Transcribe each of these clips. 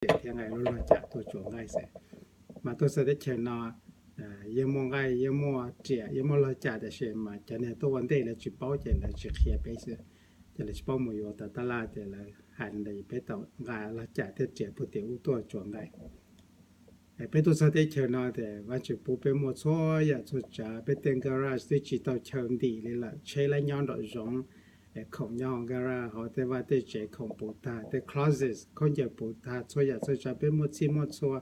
riam thiab nqaij, lub log cam tuaj tsuav nqaij xwb. Mas tuaj txog teb chaws no yeej muaj nqaij, yeej muaj riam, yeej muaj log cam, tab sis mas cov neeg tuaj ua ntej lawv tsis paub ces lawv tsis qhia peb xwb. Ces lawv tsis paub mus yuav tau tab laj, ces lawv hais li ntawd, peb tau nqa log cam thiab riam puag tim ub tuaj tsuav nqaij. Peb tuaj txog teb chaws no ces Vajtswv pub peb muaj txhua yam txhua tsav, peb tej garage twb tsis tau chaw ntim li lawm, tsheb lab nyob nraum zoov, khoom nyob hauv garage, hauv tej vaj tej tsev khoom puv tag, tej closet khaub ncaws puv tag, txhua yam txhua tsav peb muaj txhij muaj txhua.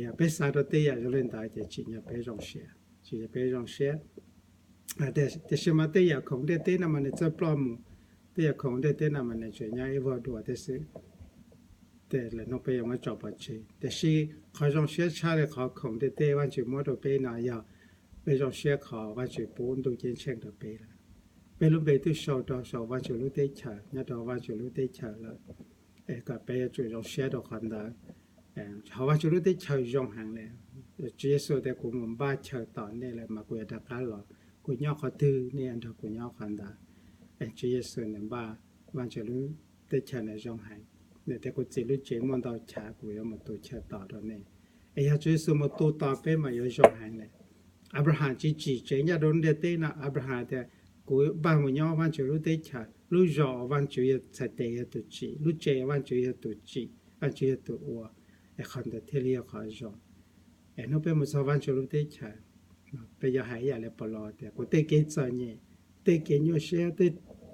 Yog peb xav rau tej yam zoo li ntawd ces tsim nyog peb zoo siab, tsim nyog peb zoo siab. Tiam sis mas tej yam khoom ntiaj teb no mas nws txawj ploj mus, tej yam khoom ntiaj teb no mas nws tseem nyob ib vuag dua thiab xwb. Tej lawm hnub peb yuav muab tso pov tseg, tiam sis qhov zoo siab tshaj li qhov khoom ntiaj teb Vajtswv muab rau peb no yog peb zoo siab qhov Vajtswv pub ntuj ceeb tsheej rau peb lawm. Peb lub npe twb sau rau saum Vajtswv lub teb chaws, nyob rau Vajtswv lub teb chaws lawm, es kom peb yuav tsum zoo siab rau qhov ntawd. Hauv Vajtswv lub teb chaws zoo heev li. Tswv Yexus tias, kuv mus npaj chaw tos nej lawm mas kuv yuav rov qab los, kuv nyob qhov twg nej yuav nrog kuv nyob qhov ntawd. Tswv Yexus nws npaj Vajtswv lub teb chaws nws zoo heev, nws tias, kuv Txiv lub tsev muaj ntau chav, kuv yuav mus tu chaw tos rau nej. Es yog Tswv Yexus mus tu tos peb mas yuav zoo heev li. Anplahas tsis tsim tsev nyob rau lub ntiaj teb no, Anplahas tias, kuv npaj mus nyob Vajtswv lub teb chaws, lub zos uas Vajtswv yog txhais tes yog tus tsim, lub tsev Vajtswv yog tus tsim, Vajtswv yog tus ua, es qhov ntawd thiaj li yog qhov zoo. Es hnub peb mus txog Vajtswv lub teb chaws, peb yuav hais ib yam li Paulus tias, kuv tej kev txom nyem, tej kev nyuaj siab, tej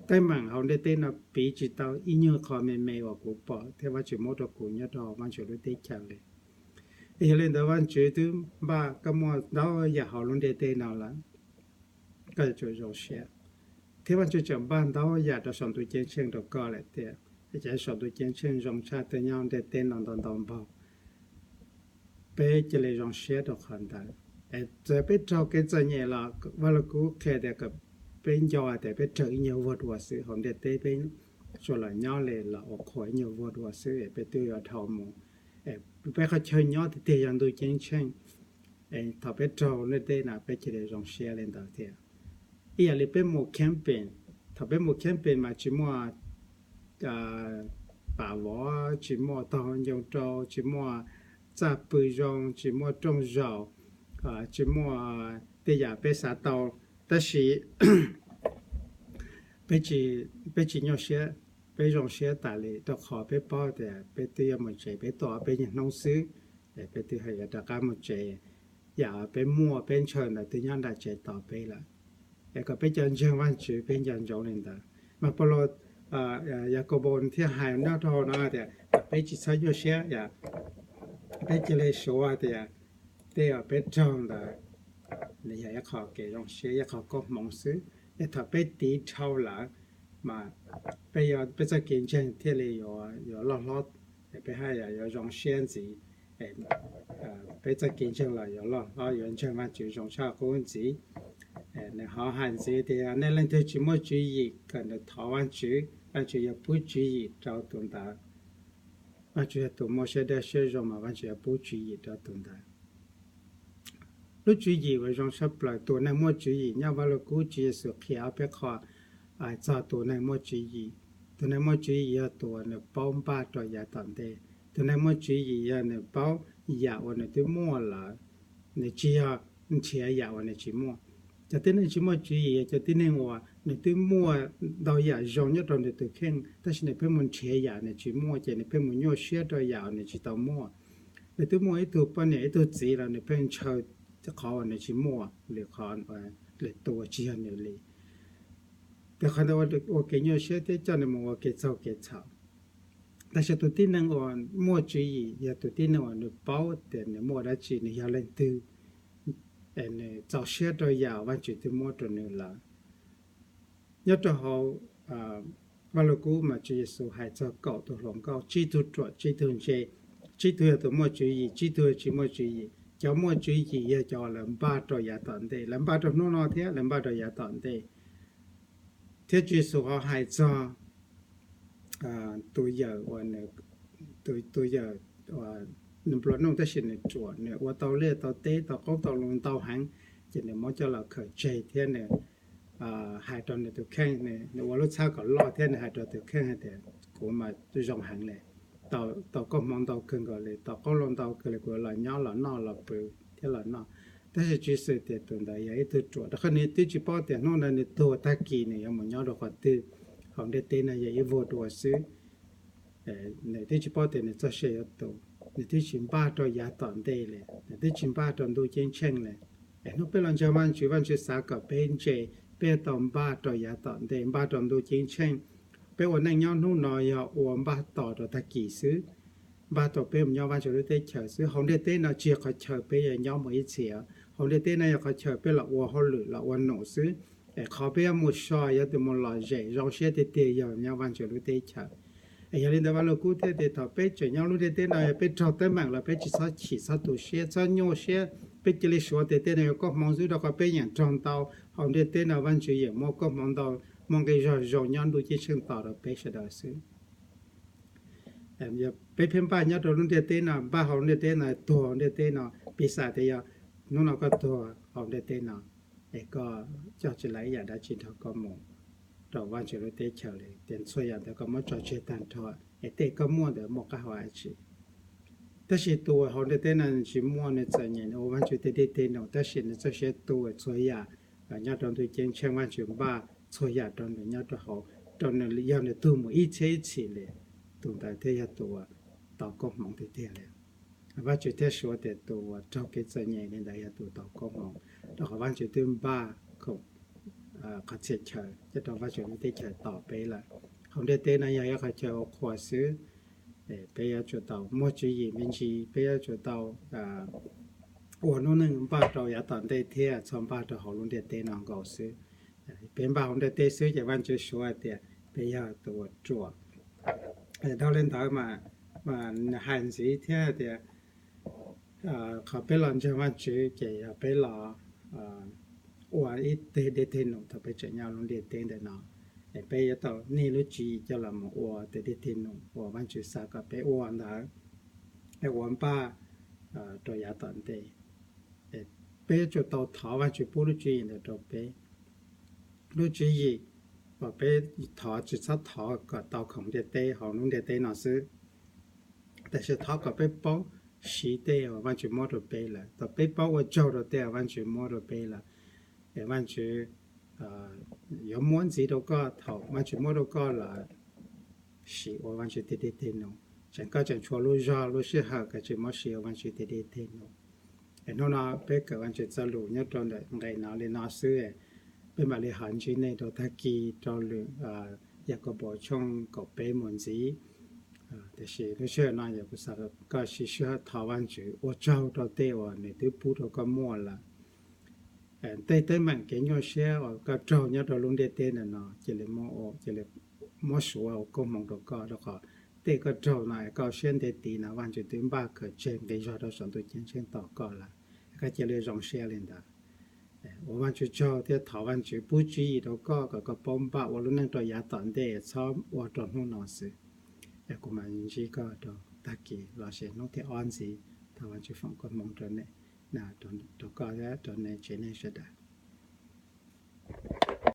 teeb meem hauv ntiaj teb no piv tsis tau ib nyuag qho me me uas kuv pom thiab Vajtswv muab rau kuv nyob rau Vajtswv lub teb chaws li. Es yog li ntawd Vajtswv twb npaj koj muaj ntau yam hauv lub ntiaj teb no lawm, koj yuav tsum zoo siab. Thiab Vajtswv tseem npaj ntau yam rau saum ntuj ceeb tsheej rau koj lawm tiag. Ces saum ntuj ceeb tsheej zoo tshaj twb nyob ntiaj teb no ntau ntau npaug. Peb cia li zoo siab rau qhov ntawd. Txawm peb raug kev txom nyem los Vaj Lug Kub qhia tias kom peb nco tias peb raug ib nyuag vuag dua xwb, hauv ntiaj teb peb tsuas los nyob li los ua qhua ib nyuag vuag dua xwb, peb twb yuav dhau mus. Peb qhov chaw nyob tiag tiag yog ntuj ceeb tsheej. Thaum peb raug ntiaj teb no peb cia li zoo siab li ntawd thiab. Ib yam li peb mus camping, thaum peb mus camping mas tsis muaj pam vov, tsis muaj taug ncoo rau, tsis muaj txaj pw zoo, tsis muaj rooj zaum, tsis muaj tej yam peb xav tau. Tab sis peb tsis nyuaj siab, peb zoo siab tas li rau qhov peb paub tias peb twb yuav mus tsev, peb tuaj ob peb nyuag hnub xwb, peb twb yuav rov qab mus tsev. Yam peb muaj peb ntshaw ntawd twb nyob nram tsev tos peb lawm. Es kom peb cov ntseeg Vajtswv peb nco ntsoov li ntawd. Mas Paulus, Yakaunpaus thiaj hais nyob rau hauv no tias kom peb tsis txhob nyuaj siab, peb cia li suav tias tej uas peb raug ntawd nws yog ib qho kev zoo siab, ib qho koob hmoov xwb. Es thaum peb tiv dhau lawm mas peb, peb txoj kev ntseeg thiaj li yuav loj hlob, peb haj yam yuav zoo siab ntxiv. Peb txoj kev ntseeg los yuav loj hlob, yuav ntseeg Vajtswv zoo tshaj qub ntxiv. Nws ho hais ntxiv tias nej leej twg tsis muaj tswv yim kom nws thov Vajtswv, Vajtswv yuav pub tswv yim rau tus ntawd. Vajtswv yog tus muaj siab dawb siab zoo mas Vajtswv yuav pub tswv yim rau tus ntawd. Lub tswv yim uas zoo tshaj plaws, tus neeg muaj tswv yim nyob Vaj Lug Kub Tswv Yexus qhia ob peb qho txog tus neeg muaj tswv yim. Tus neeg muaj tswv yim yog tus uas nws paub npaj rau yav tom ntej. Tus neeg muaj tswv yim yog nws paub yam uas nws twb muaj lawm, nws tsis yog nrhiav yam uas nws tsis muaj. Cov tib neeg tsis muaj tswv yim yog cov tib neeg uas nws twb muaj ntau yam zoo nyob rau nws tus kheej, tab sis nws pheej mus nrhiav yam nws tsis muaj, ces nws pheej mus nyuaj siab rau yam uas nws tsis tau muaj. Nws twb muaj ib tug poj niam ib tug txiv los nws pheej ntshaw qhov uas nws tsis muaj, lwm qhov, lwm tus uas tsis yog nws li. Ces qhov ntawd ua kev nyuaj siab thiab coj nws mus ua kev txaug kev txhaum. Tab sis tus tib neeg uas muaj tswv yim yog tus tib neeg uas nws paub tias nws muaj dab tsi, nws yog leej twg, nws txaus siab rau yam Vajtswv twb muab rau nws lawm. Nyob rau hauv Vaj Lug Kub mas Tswv Yexus hais txog kaum tus hluas nkauj, tsib tug ruam tsib tug ntse, tsib tug yog tus muaj tswv yim, tsib tug tsis muaj tswv yim. Cov muaj tswv yim yog cov lawv npaj rau yav tom ntej, lawv npaj rau hnub no thiab lawv npaj rau yav tom ntej. Thiab Tswv Yexus ho hais txog tus yawm uas, tus yawm nplua nuj tab sis nws ruam, nws ua tau liaj tau teb tau qoob tau loo ntau heev, ces nws muab coj los khaws tseg thiab nws hais rau nws tus kheej, nws ua lub txhab kom loj thiab nws hais rau tus kheej hais tias, kuv mas zoo heev li, tau koob hmoov ntau kawg nkaus li, tau qoob loo ntau kawg li, kuv los nyob los noj los pw thiab los noj. Tab sis Tswv Yexus tias tus ntawd yog ib tug ruam, rau qhov nws twb tsis paub tias hnub ntawd nws tuag tag kis nws yuav mus nyob rau qhov twg. Hauv ntiaj teb no yog ib vuag dua xwb. Nws twb tsis paub tias nws txoj sia yuav tu, nws twb tsis npaj rau yav tom ntej li, nws twb tsis npaj rau ntuj ceeb tsheej li. Es hnub peb los ntseeg Vajtswv, Vajtswv xav kom peb ntse, peb tau npaj rau yav tom ntej, npaj rau ntuj ceeb tsheej. Peb ua neej nyob hnub no yog ua npaj tos rau tag kis xwb, npaj tos peb mus nyob Vajtswv lub teb chaws xwb. Hauv ntiaj teb no tsis yog qhov chaw peb yuav nyob mus ib txhis. Hauv ntiaj teb no yog qhov chaw peb los ua hauj lwm los ua num xwb. Es qhov peb yuav mus so, yuav mus lom zem zoo siab tiag tiag yog nyob Vajtswv lub teb chaws. Es yog li ntawd Vaj Lug Kub thiaj tias thaum peb tseem nyob lub ntiaj teb no, yog peb raug teeb meem los peb tsis txhob chim txhob tu siab, txhob nyuaj siab. Peb cia li suav tias tej no yog koob hmoov xwb, rau qhov peb yeem raug ntau. Hauv ntiaj teb no Vajtswv yeem muab koob hmoov ntau, muaj nqi zog zoo nyob ntuj ceeb tsheej tos rau peb sawv daws xwb. Peb pheej npaj nyob rau lub ntiaj teb no, npaj hauv ntiaj teb no, tuag hauv ntiaj teb no, piv xam tias yog hnub no koj tuag hauv ntiaj teb no, es koj coj tsis lawv ib yam dab tsi nrog koj mus rau Vajtswv lub teb chaws li, ces txhua yam ntawd koj muab tso tseg tag nrho, es tej koj muaj ntawd muaj qab hau dab tsi? Tab sis tus uas hauv ntiaj teb no tsis muaj, nws txom nyem, nws ua Vajtswv tej dej tej num, tab sis nws txoj sia tu txhua yam nyob rau ntuj ceeb tsheej, Vajtswv npaj txhua yam rau nws nyob rau hauv, rau nws yog nws tug mus ib txhiab ib txhis li. Tus ntawd thiaj yog tus uas tau koob hmoov tiag tiag li. Vajtswv thiaj suav tias tus uas raug kev txom nyem li ntawd yog tus tau koob hmoov, rau qhov Vajtswv twb npaj qhov txhia chaw coj rau Vajtswv lub teb chaws tos peb lawm. Hauv ntiaj teb no yog ib qhov chaw ua qhua xwb. Peb yuav tsum tau muaj tswv yim me ntsis, peb yuav tsum tau ua lub neej npaj rau yav tom ntej thiab txhob npaj rau hauv lub ntiaj teb no nkaus xwb. Peb npaj hauv ntiaj teb xwb ces Vajtswv suav tias peb yog tus uas ruam. Dhau li ntawd mas nws hais ntxiv thiab tias qhov peb los ntseeg Vajtswv ces yog peb los ua ib teg dej teg num thaum peb tseem nyob lub ntiaj teb ntawm no. Es peb yuav tau niaj lub tswv yim coj los mus ua tej dej teg num uas Vajtswv xav kom peb ua ntawd, es ua npaj rau yav tom ntej. Peb yuav tsum tau thov Vajtswv pub lub tswv yim ntawd rau peb. Lub tswv yim uas peb thov tsis txhob thov kom tau khoom ntiaj teb hauv lub ntiaj teb no xwb, tab sis thov kom peb paub siv tej uas Vajtswv muab rau peb lawm, tau peb paub ua tsaug rau tej uas Vajtswv muab rau peb lawm. Es Vajtswv yuav muab ntxiv rau koj thaum Vajtswv muab rau koj lawm, siv ua Vajtswv tej dej teg num. Tseem koj tseem tshuav lub zog lub sij hawm kom tseem muab siv ua Vajtswv tej dej teg num. Es hnub no peb kawm Vajtswv txoj lus nyob rau ntawm nqe no li no xwb, peb mam li ho ntsib nej rau tag kis rau lwm Yakaunpaus tshooj kaum peb mus ntxiv. Tiam sis lub sij hawm no yog kuv xav kom koj siv sij hawm thov Vajtswv ua tsaug rau tej uas nws twb pub rau koj muaj lawm. Tej teeb meem kev nyuaj siab uas koj raug nyob rau lub ntiaj teb ntawm no cia li muab suav ua koob hmoov rau koj, rau qhov tej koj raug no koj siab ntev tiv no Vajtswv twb npaj khaws tseg nqi zog rau saum ntuj ceeb tsheej tos koj lawm. Koj cia li zoo siab li ntawd. Ua Vajtswv tsaug thiab thov Vajtswv pub tswv yim rau koj kom koj paub npaj ua lub neej rau yav tom ntej, txhob ua rau hnub no xwb. Kuv mam ntsib koj rau tag kis los sis hnub thib ob ntxiv. Thov Vajtswv foom koob hmoov rau koj thiab rau nej tsev neeg sawv daws.